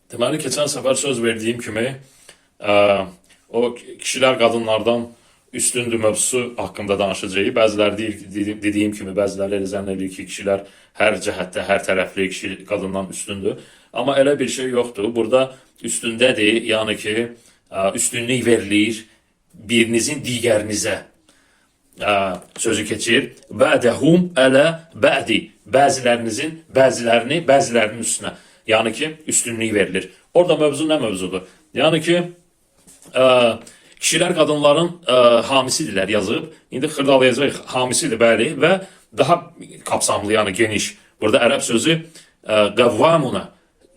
Deməli, keçən səfər söz verdiyim kimi, o kişilər qadınlardan üstündür mövzusu haqqında danışacağıq. Bəziləri deyir, dediyim kimi, bəziləri elə zənn eləyir ki, kişilər hər cəhətdə, hər tərəfli kişi qadından üstündür. Amma elə bir şey yoxdur. Burada üstündədir, yəni ki, üstünlük verilir birinizin digərinizə sözü keçir. Ba'dehum ələ ba'di. Bəzilərinizin bəzilərini bəzilərinin üstünə. Yəni ki, üstünlük verilir. Orada mövzu nə mövzudur? Yəni ki, kişilər qadınların hamisidirlər yazıb. İndi xırdalayacağıq. Hamisidir, bəli, və daha kapsamlı, yəni geniş. Burada ərəb sözü qavvamuna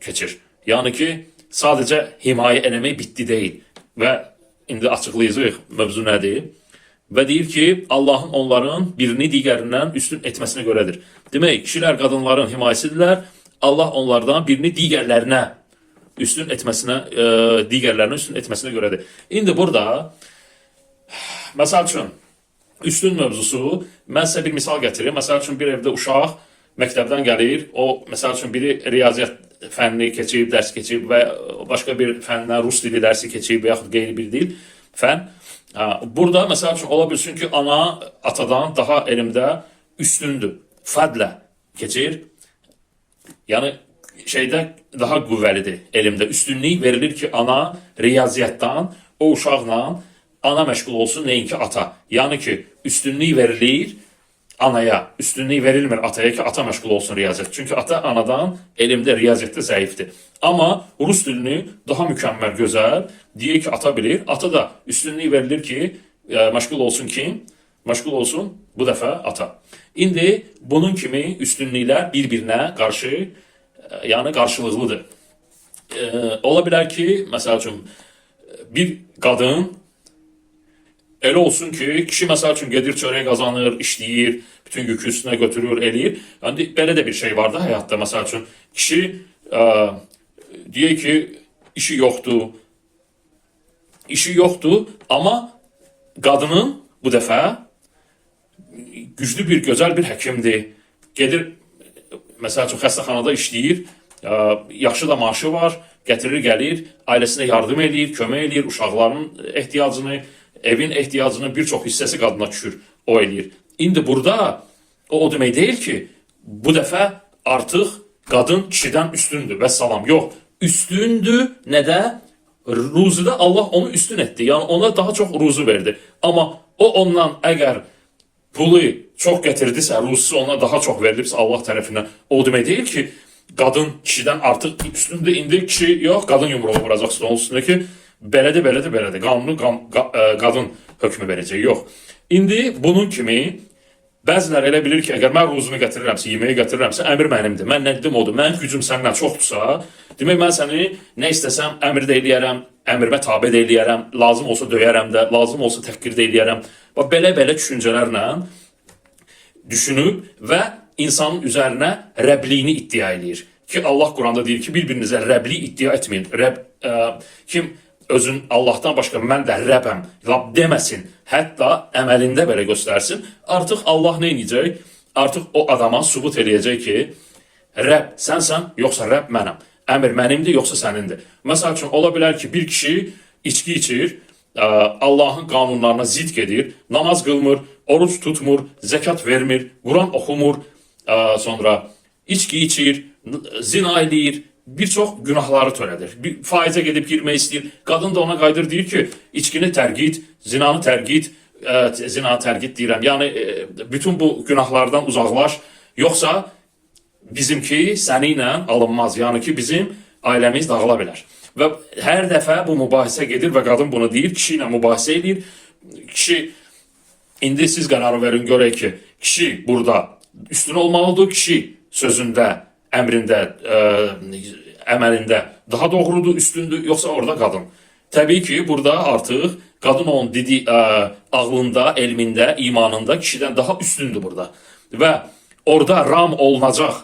keçir. Yəni ki, sadəcə himayə eləmək bitdi deyil. Və indi açıqlayacağıq mövzu nədir? Və deyir ki, Allahın onların birini digərindən üstün etməsinə görədir. Demək, kişilər qadınların himayəsidirlər. Allah onlardan birini digərlərinə üstün etməsinə, digərlərinə üstün etməsinə görədir. İndi burada məsəl üçün üstün mövzusu, mən sizə bir misal gətirim. Məsəl üçün bir evdə uşaq məktəbdən gəlir, o məsəl üçün biri riyaziyyat fənnini keçib, dərs keçib və başqa bir fəndən rus dili dərsi keçib və yaxud qeyri bir dil fən. Burada məsəl üçün ola bilsin ki, ana atadan daha elmdə üstündür. Fədlə keçir. Yəni şeydə daha qüvvəlidir elmdə. Üstünlük verilir ki, ana riyaziyyatdan o uşaqla ana məşğul olsun, nəinki ata. Yəni ki, üstünlük verilir anaya, üstünlük verilmir ataya ki, ata məşğul olsun riyaziyyat. Çünki ata anadan elmdə, riyaziyyatda zəifdir. Amma rus dilini daha mükəmməl, gözəl deyir ki, ata bilir. Ata da üstünlük verilir ki, məşğul olsun kim? Məşğul olsun bu dəfə ata. İndi bunun kimi üstünlüklər bir-birinə qarşı, yəni qarşılıqlıdır. Ola bilər ki, məsəl üçün bir qadın elə olsun ki, kişi məsəl üçün gedir çörək qazanır, işləyir, bütün yükü üstünə götürür, eləyir. Yəni belə də bir şey var da həyatda. Məsəl üçün kişi deyək ki, işi yoxdur. İşi yoxdur, amma qadının bu dəfə güclü bir, gözəl bir həkimdir. Gedir məsəl üçün xəstəxanada işləyir, yaxşı da maaşı var, gətirir, gəlir, ailəsinə yardım eləyir, kömək eləyir, uşaqların ehtiyacını, evin ehtiyacını bir çox hissəsi qadına düşür, o eləyir. İndi burada o demək deyil ki, bu dəfə artıq qadın kişidən üstündür və salam. Yox, üstündür nədə? Ruzuda Allah onu üstün etdi. Yəni ona daha çox ruzu verdi. Amma o ondan əgər pulu çox gətirdisə, ruzusu ona daha çox verilibsə Allah tərəfindən, o demək deyil ki, qadın kişidən artıq üstündür. İndi kişi yox, qadın yumruğu vuracaq stolun üstünə ki, belədir, belədir, belədir. Qanunu qadın hökmü verəcək. Yox. İndi bunun kimi bəziləri elə bilir ki, əgər mən ruzunu gətirirəmsə, yeməyi gətirirəmsə, əmr mənimdir. Mən nə dedim odur. Mənim gücüm səndən çoxdursa, demək mən səni nə istəsəm əmr də eləyərəm, əmrimə tabe də eləyərəm, lazım olsa döyərəm də, lazım olsa təhqir də eləyərəm. Bax belə-belə düşüncələrlə düşünüb və insanın üzərinə rəbliyini iddia eləyir. Ki Allah Quranda deyir ki, bir-birinizə rəblik iddia etməyin. Rəbb kim özün Allahdan başqa mən də rəbbəm, lap deməsin, hətta əməlində belə göstərsin. Artıq Allah nə edəcək? Artıq o adama sübut eləyəcək ki, Rəbb sənsən, yoxsa Rəbb mənəm. Əmr mənimdir, yoxsa sənindir. Məsəl üçün ola bilər ki, bir kişi içki içir, Allahın qanunlarına zidd gedir, namaz qılmır, oruc tutmur, zəkat vermir, Quran oxumur, sonra içki içir, zina eləyir, bir çox günahları törədir. Bir faizə gedib girmək istəyir. Qadın da ona qayıdır deyir ki, içkini tərk et, zinanı tərk et, zinanı tərk et deyirəm. Yəni bütün bu günahlardan uzaqlaş, yoxsa bizimki səni ilə alınmaz. Yəni ki, bizim ailəmiz dağıla bilər. Və hər dəfə bu mübahisə gedir və qadın bunu deyir, kişi ilə mübahisə eləyir. Kişi indi siz qərarı verin görək ki, kişi burada üstün olmalıdır, kişi sözündə, əmrində, əməlində daha doğrudur, üstündür, yoxsa orada qadın. Təbii ki, burada artıq qadın onun dediyi ağlında, elmində, imanında kişidən daha üstündür burada. Və orada ram olunacaq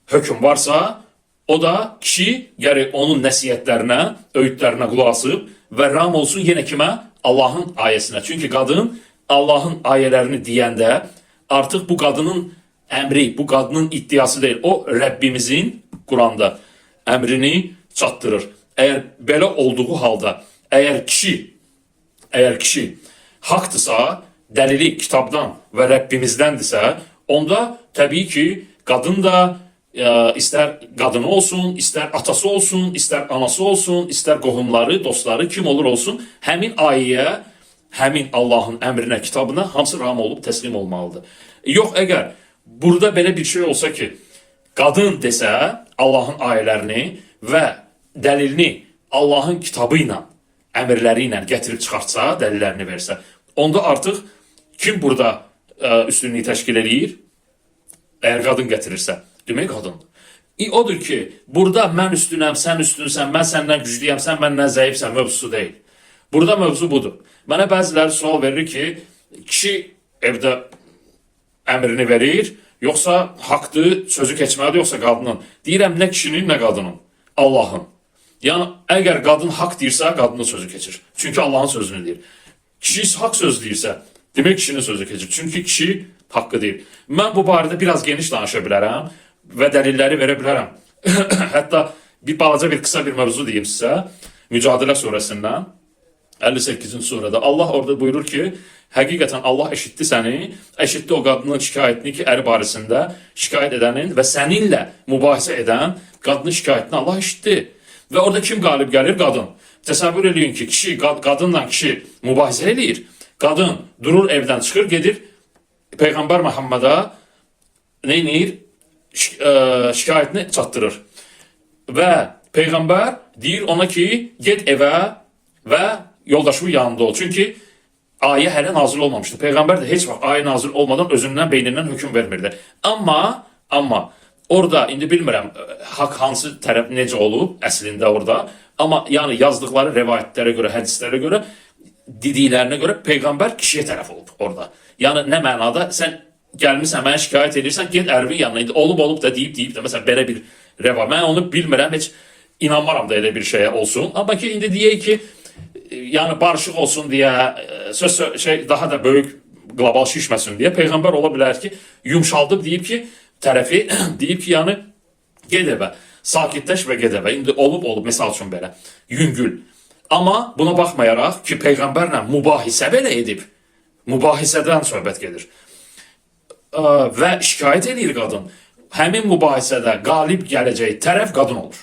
hökm varsa, o da kişi gərək onun nəsihətlərinə, öyüdlərinə qulaq asıb və ram olsun yenə kimə? Allahın ayəsinə. Çünki qadın Allahın ayələrini deyəndə artıq bu qadının əmri, bu qadının iddiası deyil. O Rəbbimizin Quranda əmrini çatdırır. Əgər belə olduğu halda, əgər kişi haqdırsa, dəlili kitabdan və Rəbbimizdəndirsə, onda təbii ki, qadın da istər qadını olsun, istər atası olsun, istər anası olsun, istər qohumları, dostları, kim olur olsun, həmin ayəyə, həmin Allahın əmrinə, kitabına hamısı ram olub təslim olmalıdır. Yox, əgər burada belə bir şey olsa ki, qadın desə Allahın ayələrini və dəlilini Allahın kitabı ilə, əmrləri ilə gətirib çıxartsa, dəlillərini versə, onda artıq kim burada üstünlüyü təşkil eləyir? Əgər qadın gətirirsə, demək qadındır. Odur ki, burada mən üstünəm, sən üstünsən, mən səndən güclüyəm, sən məndən zəifsən mövzusu deyil. Burada mövzu budur. Mənə bəziləri sual verir ki, kişi evdə əmrini verir, yoxsa haqdır, sözü keçməlidir, yoxsa qadının? Deyirəm, nə kişinin, nə qadının. Allahın. Yəni, əgər qadın haqq deyirsə, qadının sözü keçir. Çünki Allahın sözünü deyir. Kişi haqq söz deyirsə, demək kişinin sözü keçir. Çünki kişi haqqı deyir. Mən bu barədə biraz geniş danışa bilərəm və dəlilləri verə bilərəm. Hətta bir balaca bir qısa bir mövzu deyim sizə. Mücadilə surəsindən 58-ci surədə Allah orada buyurur ki, həqiqətən Allah eşitdi səni, eşitdi o qadının şikayətini ki, əri barəsində şikayət edənin və səninlə mübahisə edən qadının şikayətini Allah eşitdi. Və orada kim qalib gəlir? Qadın. Təsəvvür eləyin ki, kişi qadınla kişi mübahisə eləyir. Qadın durur evdən çıxır, gedir Peyğəmbər Məhəmmədə nə eləyir? Şikayətini çatdırır. Və Peyğəmbər deyir ona ki, get evə və yoldaşının yanında ol. Çünki ayə hələ nazil olmamışdı. Peyğəmbər də heç vaxt ayə nazil olmadan özündən, beynindən hökm vermirdi. Amma orada indi bilmirəm haqq hansı tərəf necə olub əslində orada. Amma yəni yazdıqları rəvayətlərə görə, hədislərə görə, dediklərinə görə Peyğəmbər kişiyə tərəf olub orada. Yəni nə mənada sən gəlmisən, mənə şikayət edirsən, get ərvin yanına. İndi olub da deyib də məsələn belə bir rəva. Mən onu bilmirəm, heç inanmaram da elə bir şeyə olsun. Amma ki indi deyək ki, yəni barışıq olsun deyə, söz şey daha da böyük qlobal şişməsin deyə Peyğəmbər ola bilər ki, yumşaldıb deyib ki, tərəfi deyib ki, yəni ged evə, sakitləş və ged evə. İndi olub məsəl üçün belə yüngül. Amma buna baxmayaraq ki, Peyğəmbərlə mübahisə belə edib, mübahisədən söhbət gedir. Və şikayət eləyir qadın. Həmin mübahisədə qalib gələcək tərəf qadın olur.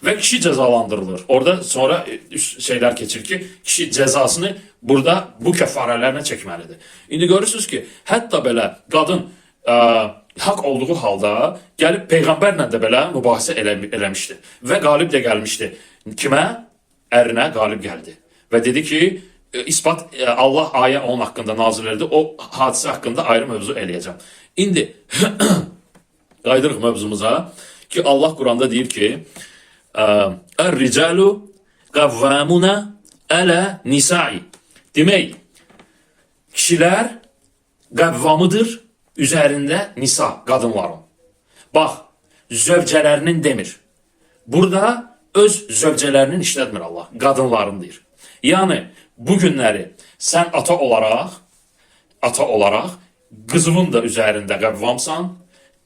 Və kişi cəzalandırılır. Orada sonra şeylər keçir ki, kişi cəzasını burada bu kəfarələrlə çəkməlidir. İndi görürsünüz ki, hətta belə qadın haqq olduğu halda gəlib Peyğəmbərlə də belə mübahisə eləmişdi. Və qalib də gəlmişdi. Kimə? Ərinə qalib gəldi. Və dedi ki, isbat Allah ayə onun haqqında nazil elədi. O hadisə haqqında ayrı mövzu eləyəcəm. İndi qayıdırıq mövzumuza ki, Allah Quranda deyir ki, Ər-ricalu qavvamuna ələ nisai. Demək, kişilər qəvvamıdır üzərində nisa, qadınların. Bax, zövcələrinin demir. Burada öz zövcələrinin işlətmir Allah, qadınların deyir. Yəni, bu günləri sən ata olaraq qızının da üzərində qəvvamsan,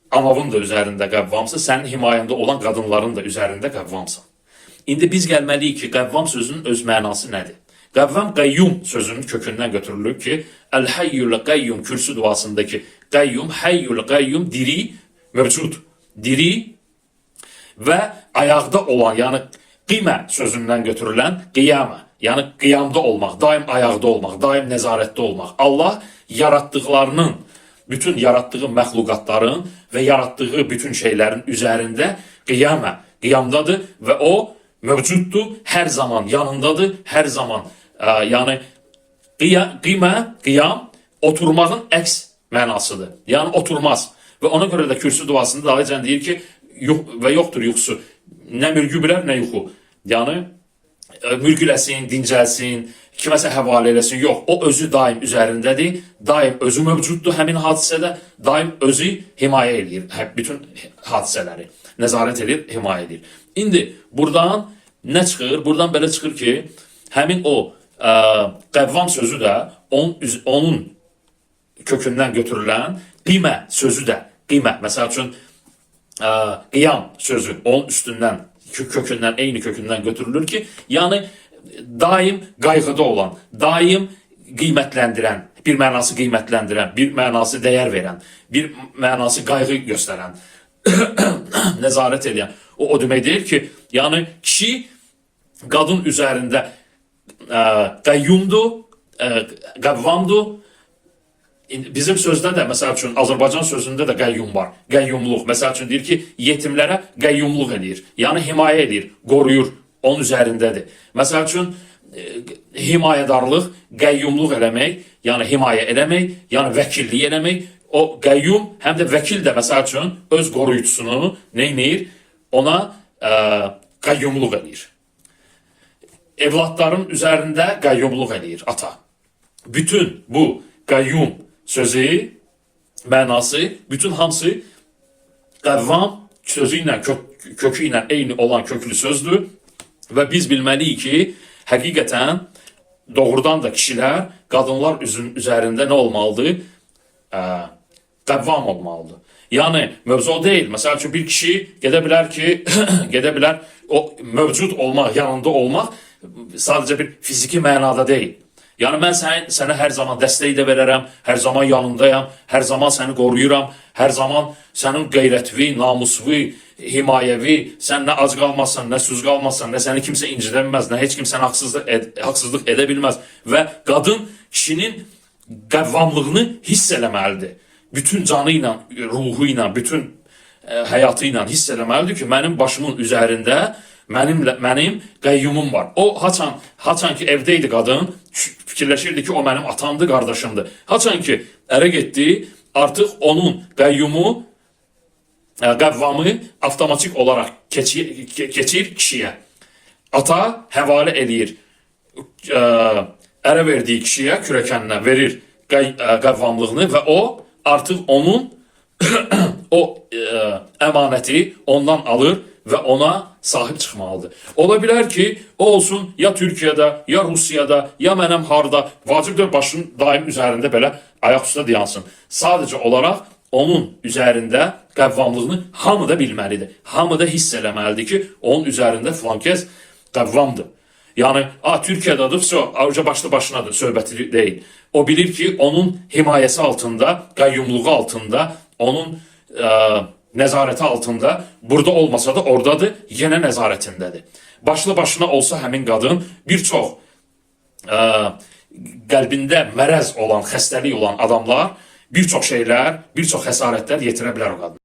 anavın da üzərində qəvvamsan, sənin himayəndə olan qadınların da üzərində qəvvamsan. İndi biz gəlməliyik ki, qəvvam sözünün öz mənası nədir? Qəvvam qəyyum sözünün kökündən götürülür ki, Əl-Həyyül Qəyyum kürsü duasındakı qəyyum, Həyyül Qəyyum diri, mövcud, diri və ayaqda olan, yəni qimə sözündən götürülən qiyamə, yəni qiyamda olmaq, daim ayaqda olmaq, daim nəzarətdə olmaq. Allah yaratdıqlarının, bütün yaratdığı məxluqatların və yaratdığı bütün şeylərin üzərində qiyamə, qiyamdadır və o mövcuddur, hər zaman yanındadır, hər zaman, yəni qimə, qiyam oturmağın əks mənasıdır. Yəni oturmaz. Və ona görə də kürsü duasında daha deyir ki, və yoxdur yuxusu. Nə mürgü bilər, nə yuxu. Yəni mürgüləsin, dincəlsin, kiməsə həvalə eləsin. Yox, o özü daim üzərindədir, daim özü mövcuddur həmin hadisədə, daim özü himayə eləyir bütün hadisələri. Nəzarət edir, himayə edir. İndi buradan nə çıxır? Buradan belə çıxır ki, həmin o qəvvam sözü də onun kökündən götürülən qimə sözü də, qimə, məsəl üçün qiyam sözü onun üstündən Kökündən, eyni kökündən götürülür ki, yəni daim qayğıda olan, daim qiymətləndirən, bir mənası qiymətləndirən, bir mənası dəyər verən, bir mənası qayğı göstərən, nəzarət edən. O demək deyil ki, yəni kişi qadın üzərində qəyyumdur, qəvvamdır. Bizim sözdə də, məsəl üçün, Azərbaycan sözündə də qəyyum var. Qəyyumluq. Məsəl üçün, deyir ki, yetimlərə qəyyumluq eləyir. Yəni, himayə eləyir, qoruyur, onun üzərindədir. Məsəl üçün, himayədarlıq, qəyyumluq eləmək, yəni himayə eləmək, yəni vəkillik eləmək. O qəyyum həm də vəkil də məsəl üçün öz qoruyucusunu nə eləyir? Ona qəyyumluq eləyir. Evladların üzərində qəyyumluq eləyir ata. Bütün bu qəyyum sözü mənası, bütün hamısı qəvvam sözü ilə kökü ilə eyni olan köklü sözdür və biz bilməliyik ki, həqiqətən doğrudan da kişilər qadınlar üzərində nə olmalıdır? Qəvvam olmalıdır. Yəni mövzu o deyil. Məsəl üçün bir kişi gedə bilər ki, gedə bilər o mövcud olmaq, yanında olmaq sadəcə bir fiziki mənada deyil. Yəni mən sənə hər zaman dəstək də verərəm, hər zaman yanındayam, hər zaman səni qoruyuram, hər zaman sənin qeyrətvi, namusvi, himayəvi, sən nə ac qalmazsan, nə susuz qalmazsan, nə səni kimsə incidə bilməz, nə heç kim sənə haqsızlıq edə bilməz və qadın kişinin qəvvamlığını hiss eləməlidir. Bütün canı ilə, ruhu ilə, bütün həyatı ilə hiss eləməlidir ki, mənim başımın üzərində mənim qəyyumum var. O haçan ki evdə idi qadın, fikirləşirdi ki, o mənim atamdır, qardaşımdır. Haçan ki ərə getdi, artıq onun qəyyumu, qəvvamı avtomatik olaraq keçir kişiyə. Ata həvalə eləyir. Ərə verdiyi kişiyə, kürəkəninə verir qəvvamlığını və o artıq onun o əmanəti ondan alır və ona sahib çıxmalıdır. Ola bilər ki, o olsun ya Türkiyədə, ya Rusiyada, ya mənəm harda, vacibdir başın daim üzərində belə ayaq üstə dayansın. Sadəcə olaraq onun üzərində qəvvamlığını hamı da bilməlidir. Hamı da hiss eləməlidir ki, onun üzərində filan kəs qəvvamdır. Yəni, Türkiyədədir, vso, ayrıca başlı başınadır, söhbəti deyil. O bilir ki, onun himayəsi altında, qəyyumluğu altında, onun nəzarəti altında, burada olmasa da oradadır, yenə nəzarətindədir. Başlı başına olsa həmin qadın bir çox qəlbində mərəz olan, xəstəlik olan adamlar bir çox şeylər, bir çox xəsarətlər yetirə bilər o qadına.